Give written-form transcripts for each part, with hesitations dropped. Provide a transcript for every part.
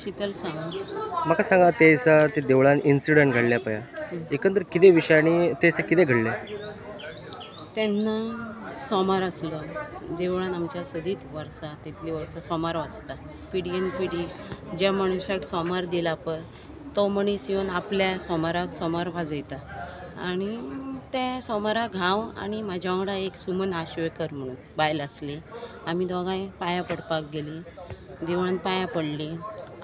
शीतल सावंत. म्हाका सांगा ते दिसा ते देवळान इन्सिडंट घडले पळय, एकंदर कितें विशय आनी ते दिसा कितें घडलें? तेन्ना सोमार आसलो. देवळान आमच्या सदींच वर्सां तितलीं वर्सां सोमार वाचता. पिढयेन पिढी ज्या मनशाक सोमार दिला पळय तो मनीस येवन आपल्या सोमाराक सोमार वाजयता. आनी ते सोमाराक हांव आनी म्हाज्या वांगडा एक सुमन आश्वेकर म्हणून बायल आसली, आमी दोगांय पांयां पडपाक गेलीं. देवळान पांयां पडलीं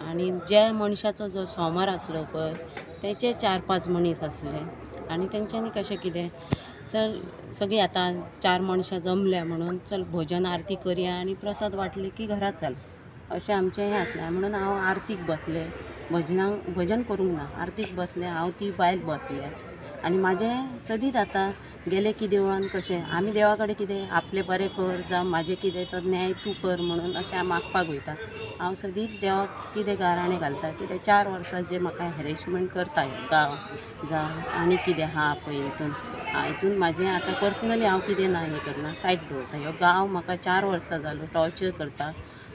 आनी ज्या मनशाचो जो सोमार आसलो पळय तेचे 4-5 मनीस आसले आनी तेंच्यांनी कशें कितें चल सगळीं आतां 4 मनशां जमल्या म्हणून चल भजन आरती करया आनी प्रसाद वांटले की घरा चल अशें आमचें हें आसलें. म्हणून हांव आरतीक बसलें, भजनाक भजन करूंक ना, आरतीक बसलें हांव, ती बायल बसल्या. आनी म्हाजें सदींच आतां गेलें की देवळान कशें आमी देवा कडेन कितें आपलें बरें कर जावं म्हाजें कितें तो न्याय तूं कर म्हणून अशें मागपाक वयता. हांव सदींच देवाक कितें गाराणें घालता कितें 4 वर्सां जे म्हाका हॅरेसमेंट करता गांव जावं आनी कितें आहा पळय हितून हितून म्हाजें आतां पर्सनली हांव कितें ना हें करना, सायड दवरता. ह्यो गांव म्हाका 4 वर्सां जालो टॉर्चर करता,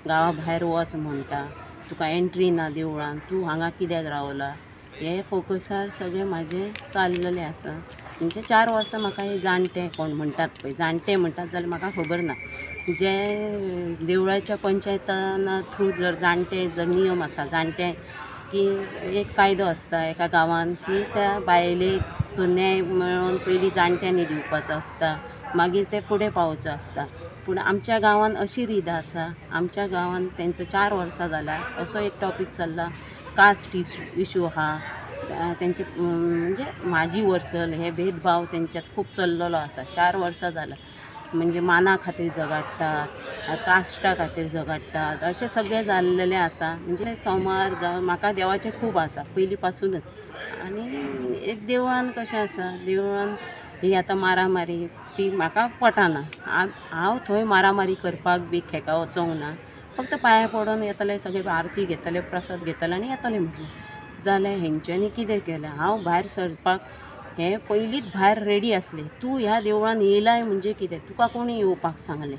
गांवा भायर वच म्हणटा, तुका एंट्री ना देवळान, तूं हांगा कित्याक रावला, हे फोकसार सगळें म्हाजें चाललेलें आसा. म्हणजे 4 वर्सां म्हाका हे जाणटे कोण म्हणटात पळय, जाणटे म्हणटात जाल्यार म्हाका खबर ना, जे देवळाच्या पंचायताना थ्रू जर जाणटे जर नियम आसा जाणटे की एक कायदो आसता एका गांवान की त्या बायलेचो न्याय मेळोवन पयलीं जाणट्यांनी दिवपाचो आसता, मागीर ते फुडें पावोवचो आसता. पूण आमच्या गांवान अशी रीत आसा, आमच्या गांवान तेंचो 4 वर्सां जाला असो एक टॉपीक चल्ला, कास्ट इशू आहा तेंचे, म्हणजे म्हाजी वर्सल हे भेदभाव तेंच्यात खूब चल्लेलो आसा. 4 वर्सां जाला म्हणजे माना खातीर झगडटात, कास्टा खातीर झगडटात, अशें सगळें जाल्लेलें आसा. म्हणजे सोमार जावं म्हाका देवाचें खूब आसा पयलीं पासूनच. आनी एक देवळान कशें आसा, देवळान ही आतां मारामारी ती म्हाका पटना. हांव थंय मारामारी करपाक बी खेका वचोंक ना, फक्त पांयां पडोन येतले, सगळे आरती घेतले, प्रसाद घेतले आनी येतले म्हटलें. जाल्यार हेंच्यांनी कितें केलें, हांव भायर सरपाक हें पयलींच भायर रेडी आसलें, तूं ह्या देवळान येयलाय म्हणजे कितें, तुका कोणी येवपाक सांगलें,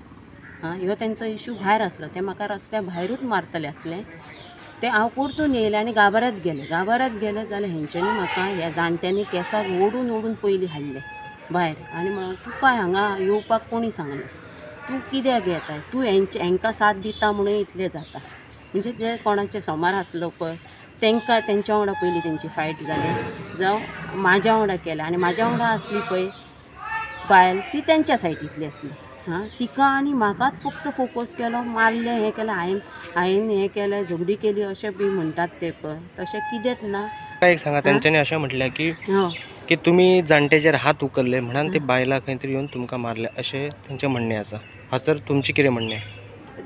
आं ह्यो तेंचो इशू भायर आसलो, ते म्हाका रस्त्या भायरूच मारतले आसले. ते हांव परतून येयलें आनी गाभाऱ्यांत गेलें. गाभाऱ्यांत गेलें जाल्यार हेंच्यांनी म्हाका ह्या जाणट्यांनी केंसाक ओडून ओडून पयलीं हाडलें भायर आनी म्हणून तुका हांगा येवपाक कोणी सांगलें, तूं कित्याक येताय, तूं हेंकां साथ दिता म्हणून इतलें जाता. म्हणजे जे कोणाचे सोमार आसलो पळय तेंकां तेंच्या वांगडा पयलीं तेंची फायट जाली, जावं म्हाज्या वांगडा केलें. आनी म्हाज्या वांगडा आसली पळय बायल ती तेंच्या सायडींतली आसली, हां तिका आनी म्हाकाच फक्त फोकस केलो, मारलें हें केलें, हांवें हें केलें, झगडी केली अशें बी म्हणटात ते पळय, तशें कितेंच ना. एक सांगा, तेंच्यांनी अशें म्हटलें की की तुमी जाणट्याचेर हात उखल्ले म्हणून ते बायलां खंय तरी येवन तुमकां मारले अशें तेंचें म्हणणें आसा, हाचेर तुमचें कितें म्हणणें?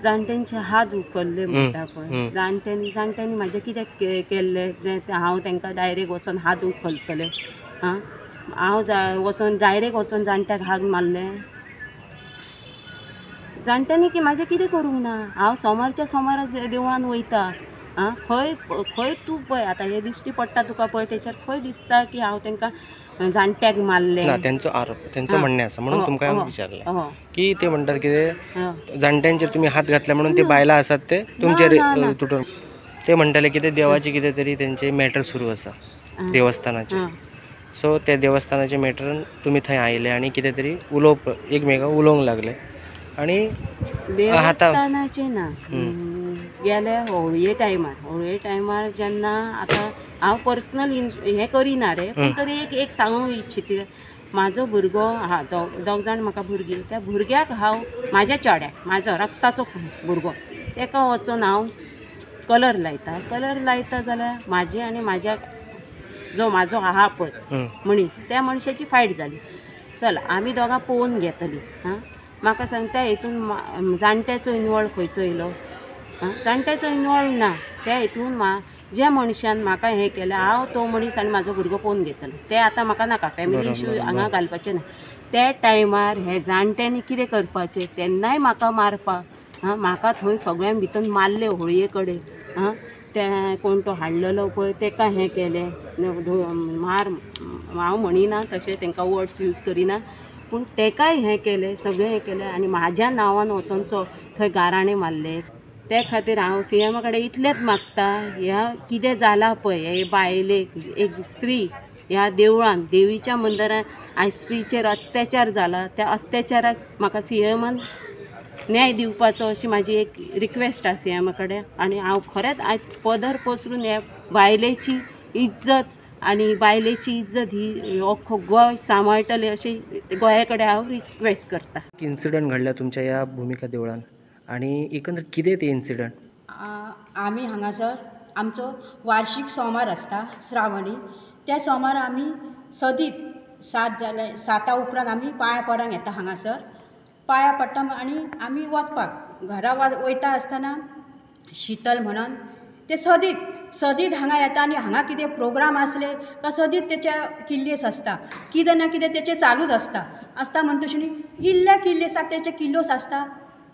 जाणट्यांचे हात उखल्ले म्हणटा पळय, जाणट्यांनी म्हाजें कितें केल्लें जें हांव तांकां डायरेक्ट वचोन हात उखलतलें, आं हांव वचोन डायरेक्ट वचोन जाणट्याक हात मारलें, जाणट्यांनी की म्हाजें कितें करूंक ना. हांव सोमारच्या सोमार देवळान वयता, आं खंय खंय तूं पळय आतां हें दिश्टी पडटा तुका पळय तेचेर खंय दिसता की हांव तांकां जाणट्याक मारलें? ना, तेंचो आरोप, तेंचो म्हणणें आसा म्हणून तुमकां हांवें विचारलें की ते म्हणटात कितें जाणट्यांचेर तुमी हात घातले म्हणून ते बायलां आसात ते तुमचेर तुटून, ते म्हणटाले कितें देवाचें कितें तरी तेंचें मॅटर सुरू आसा देवस्थानाचें, सो त्या देवस्थानाचे मॅटरान तुमी थंय आयले आनी कितें तरी उलोवप एकमेकां उलोवंक लागले आनी देवस्थानाचें ना गेले होळये टायमार, होळये टायमार जेन्ना आतां हांव पर्सनल हें करिना रे, पूण तरी एक एक सांगूंक इच्छिता, म्हाजो भुरगो आहा, दोग जाण म्हाका भुरगीं, त्या भुरग्याक हांव म्हाज्या चेड्याक, म्हाजो रक्ताचो भुरगो, तेका वचून हांव कलर लायता, कलर लायता जाल्यार म्हाजी आनी म्हाज्या जो म्हाजो आहा पळय मनीस, त्या मनशाची फायट जाली, चल आमी दोगां पळोवन घेतली. आं म्हाका सांग त्या हितून जाणट्याचो इनवॉल्व खंयचो येयलो? आं जाणट्याचो इनवॉल्व ना त्या हितून, ज्या मनशान म्हाका हें केलें हांव तो मनीस आनी म्हाजो भुरगो पळोवन घेतलो, ते आतां म्हाका नाका, फॅमिली इशू हांगा घालपाचें ना. त्या टायमार हे जाणट्यांनी कितें करपाचें, तेन्नाय म्हाका मारपाक, आं म्हाका थंय सगळ्यां भितर मारलें होळये कडेन, आं ते कोण तो हाडलेलो पळय तेका हें केलें, मार हांव म्हणिना तशें, तांकां वर्ड्स यूज करिना, पूण तेकाय हें केलें, सगळें हें केलें आनी म्हाज्या नांवान वचोन थंय गाराणें मारलें. ते खातीर हांव सीएमा कडेन इतलेंच मागता, ह्या कितें जालां पळय हे बायलेक, एक स्त्री ह्या देवळान देवीच्या मंदिरान आयज स्त्रीचेर अत्याचार जाला, त्या अत्याचाराक म्हाका सीएमान न्याय दिवपाचो अशी म्हाजी एक रिक्वेस्ट आसा सीएमा कडेन. आनी हांव खरेंच आयज पदर पसरून ह्या बायलेची इज्जत आनी बायलेची इज्जत ही अख्खो गोंय सांबाळटलें अशी गोंया कडेन हांव रिक्वेस्ट करता. इन्सिडंट घडला तुमच्या ह्या भुमिका देवळान आनी एकंदर कितें ते इन्सिडंट? आमी हांगासर आमचो वार्षीक सोमार आसता श्रावणी, त्या सोमार आमी सदीत 7 जाल्या 7 उपरांत आमी पांया पडोंक येता हांगासर. पांया पडटा आनी आमी वचपाक घरा वयता आसतना शीतल म्हणून ते सदीत सदीत हांगा येता आनी हांगा कितें प्रोग्राम आसले काय सदीत तेच्या किल्लेस आसता, कितें ना कितें तेचें चालूच आसता आसता. म्हणटकीर न्ही इल्ल्या किल्लेसाक तेचे किल्लोस आसता,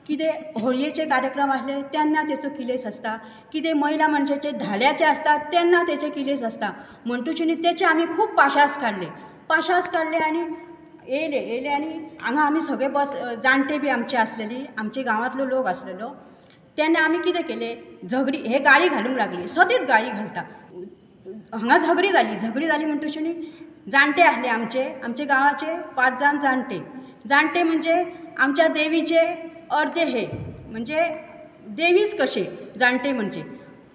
कितें होळयेचे कार्यक्रम आसले तेन्ना तेचो किलेस आसता, कितें महिला मनशाचे धाल्याचे आसता तेन्ना तेचे किलेस आसता. म्हणटकीर न्ही तेचे आमी खूब पाशास काडले, पाशास काडले आनी येयले येयले आनी हांगा आमी सगळे बस जाणटे बी आमचे आसलेली, आमचे गांवांतलो लोक आसलेलो. तेन्ना आमी कितें केलें, झगडी हे गाळी घालूंक लागली, सदीत गाळी घालता. हांगा झगडी जाली, झगडी जाली म्हणटकीर न्ही जाणटे आसले आमचे, आमचे गांवाचे 5 जाण जाणटे, जाणटे म्हणजे आमच्या देवीचे अर्दे हे म्हणजे देवीच कशे जाणटे म्हणजे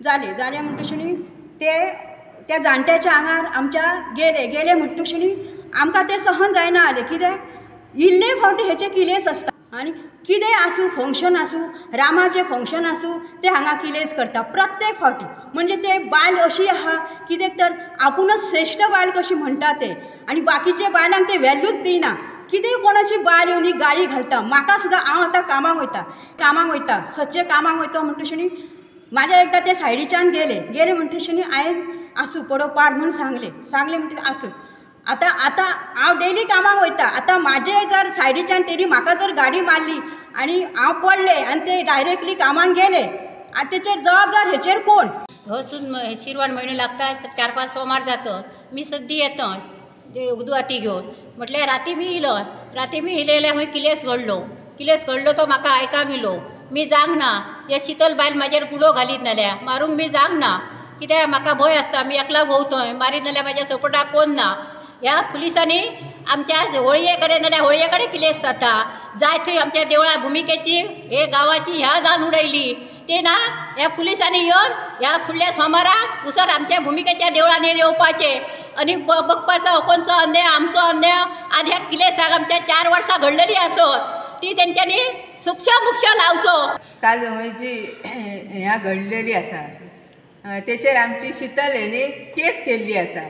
जाले. जाले म्हणटकीर न्ही ते त्या जाणट्याच्या आंगार आमच्या गेले गेले म्हणटकीर न्ही आमकां तें सहन जायना जालें. कित्याक इल्ले फावटी हेचे किलेस आसता आनी कितें आसूं फंक्शन आसूं, रामाचें फंक्शन आसूं, ते हांगा किलेस करता प्रत्येक फावटी. म्हणजे ते बायल अशी आहा कित्याक तर आपुणूच श्रेश्ठ बायल कशी म्हणटा ते, आनी बाकीचे बायलांक ते व्हॅल्यूच दिना. कितें कोणाची बायल येवन ही गाळी घालता. म्हाका सुद्दां हांव आतां कामाक वयता, कामाक वयता सदचे कामाक वयता म्हणटकीर न्ही म्हाज्या एकदां ते सायडीच्यान गेले गेले म्हणटकीर न्ही हांवें आसूं पडो पाड म्हूण सांगलें, सांगलें म्हणटकीर आसूं. आतां आतां हांव डेली कामाक वयता, आतां म्हाजे जर सायडीच्यान तेणी म्हाका जर गाडी मारली आनी हांव पडलें आनी ते डायरेक्टली कामाक गेले आनी तेचेर जबाबदार हेचेर कोण? हसून शिरवाण म्हयनो लागता, 4-5 सोमार जाता. मी सद्दी येता उदवाती घेवन, म्हटल्यार राती बी इलो, राती बी इलेले खंय किलेस घडलो, किलेस घडलो तो म्हाका आयकांक इलो. मी जावंक ना हे शीतल बायल म्हाजेर उडो घालीत नाल्यार मारूंक बी जावंक ना, कित्याक म्हाका भंय आसता. मी एकला भोंवतोय, मारीत नाल्यार म्हाज्या सपोर्टाक कोण ना. ह्या पुलिसांनी आमच्या होळये कडेन नाल्यार होळये कडेन किलेस जाता, जाय थंय आमच्या देवळा भुमिकेची हे गांवाची ह्या जावन उडयली ते ना. ह्या पुलिसांनी येवन ह्या फुडल्या सोमाराक उसर आमच्या भुमिकेच्या देवळांनी येवपाचें आनी बघपाचो कोणचो अन्याय आमचो अन्याय. आज ह्या किलेसाक आमच्या 4 वर्सां घडलेली आसत ती तेंच्यांनी सुक्षा मुक्षा लावचो. काल जी ह्या घडलेली आसा तेचेर आमची शीतल हेणी केस केल्ली आसा.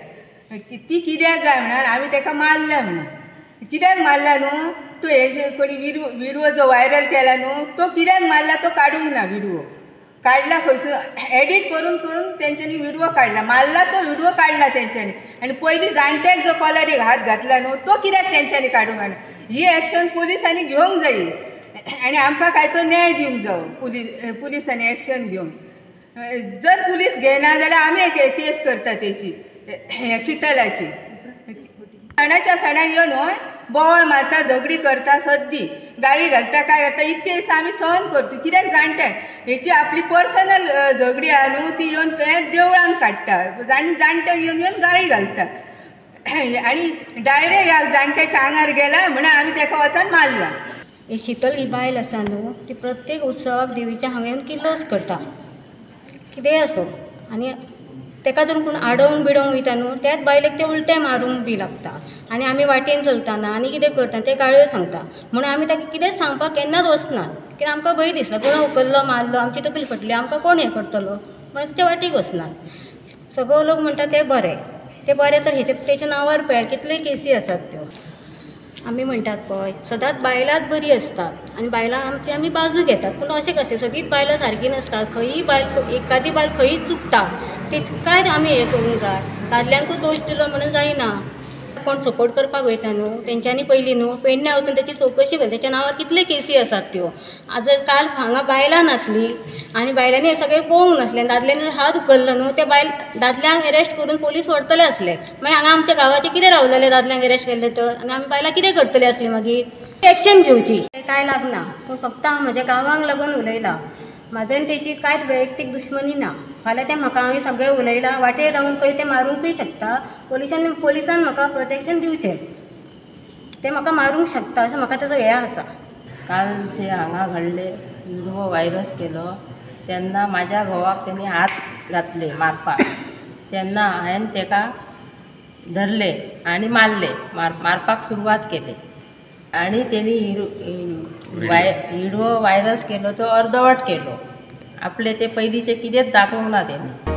ती कित्याक काय म्हणून आमी तेका मारल्या म्हणून, कित्याक मारला न्हू तो हेजे कडेन विडवो जो वायरल केला न्हू तो कित्याक मारला तो काडूंक ना. विडवो काडला खंयसून एडिट करून करून तेंच्यांनी विडवो काडला, मारला तो विडवो काडला तेंच्यांनी. आनी पयलीं जाणट्याक जो कॉलरीक हात घातला न्हू तो कित्याक तेंच्यांनी काडूंक ना. ही एक्शन पुलिसांनी घेवंक जायी आनी आमकां काय तो न्याय दिवंक जावो पुलिसांनी एक्शन घेवन. जर पुलीस घेयना जाल्यार आमी केस करता तेची शीतलाची. सणाच्या सणाक येवन न्हय बोवाळ मारता, झगडी करता, सद्दी गाळी घालता, काय घालता. इतके दीस आमी सहन करता कित्याक जाणट्यांक हेची आपली पर्सनल झगडी आहा न्हू ती येवन थंय देवळान काडटा आनी जाणट्यांक येवन येवन गाळी घालता आनी डायरेक्ट ह्या जाणट्याच्या आंगार गेला म्हणून आमी तेका वचून मारला. ही शीतल ही बायल आसा न्हू ती प्रत्येक उत्सवाक देवीच्या हांगा येवन किल्लोस करता, कितेंय आसूं. आनी तेका जर कोण आडोवंक बिडोवंक वयता न्हू त्याच बायलेक ते उलटें मारूंक बी लागता. आनी आमी वाटेन चलतना आनी कितें करता ते गाळयो सांगता, म्हणून आमी ताका कितेंच सांगपाक केन्नाच वचना, कित्याक आमकां भंय दिसता कोणा उखल्लो मारलो आमची तकली फटली आमकां कोण हें करतलो म्हणून तेच्या वाटेक वचना. सगळो लोक म्हणटा ते बरें, ते बरें तर हेचे तेच्या नांवार पळयात कितले केसी आसात त्यो. आमी म्हणटात पळय सदांच बायलांच बरी आसतात आनी बायलां आमची आमी बाजू घेतात, पूण अशें कशें सगळींच बायलां सारकीं नासतात. खंयी बायल एकादी बायल खंयी चुकता तिकाय आमी हें करूंक जाय. दादल्यांकूच दोश दिलो म्हणून जायना. कोण सपोर्ट करपाक वयता न्हू तेंच्यांनी पयलीं न्हू पेडण्या वचून तेची चवकशी कर, तेच्या नांवार कितले केसी आसात त्यो. आज काल हांगा बायलां नासलीं आनी बायलांनी हें सगळें पळोवंक नासलें, दादल्यांनी हात उखल्लो न्हू ते बायल दादल्यांक एरेस्ट करून पोलीस व्हरतले आसले. मागीर हांगा आमच्या गांवाचें कितें रावलेलें दादल्यांक एरेस्ट केल्लें तर, आनी आमी बायलां कितें करतलीं आसलीं मागीर? एक्शन घेवची काय लागना, पूण फक्त हांव म्हज्या गांवांक लागून उलयलां. म्हाजे आनी तेची कांयच वैयक्तीक दुश्मनी ना. फाल्यां तें म्हाका हांवें सगळें उलयलां, वाटेर रावन खंय तें मारूंकूय शकता. पोलिसान म्हाका प्रोटेक्शन दिवचें. तें म्हाका मारूंक शकता अशें म्हाका तेजो हें आसा. काल ते हांगा घडले विडवो व्हायरस केलो तेन्ना म्हाज्या घोवाक तेणी हात घातले मारपाक, तेन्ना हांवें तेका धरले आनी मारले, मारपाक सुरवात केली आनी तेणी हिडवो व्हायरस केलो तो अर्दवट केलो. आपले ते पयलींचे कितेंच दाखोवंक ना तेणी.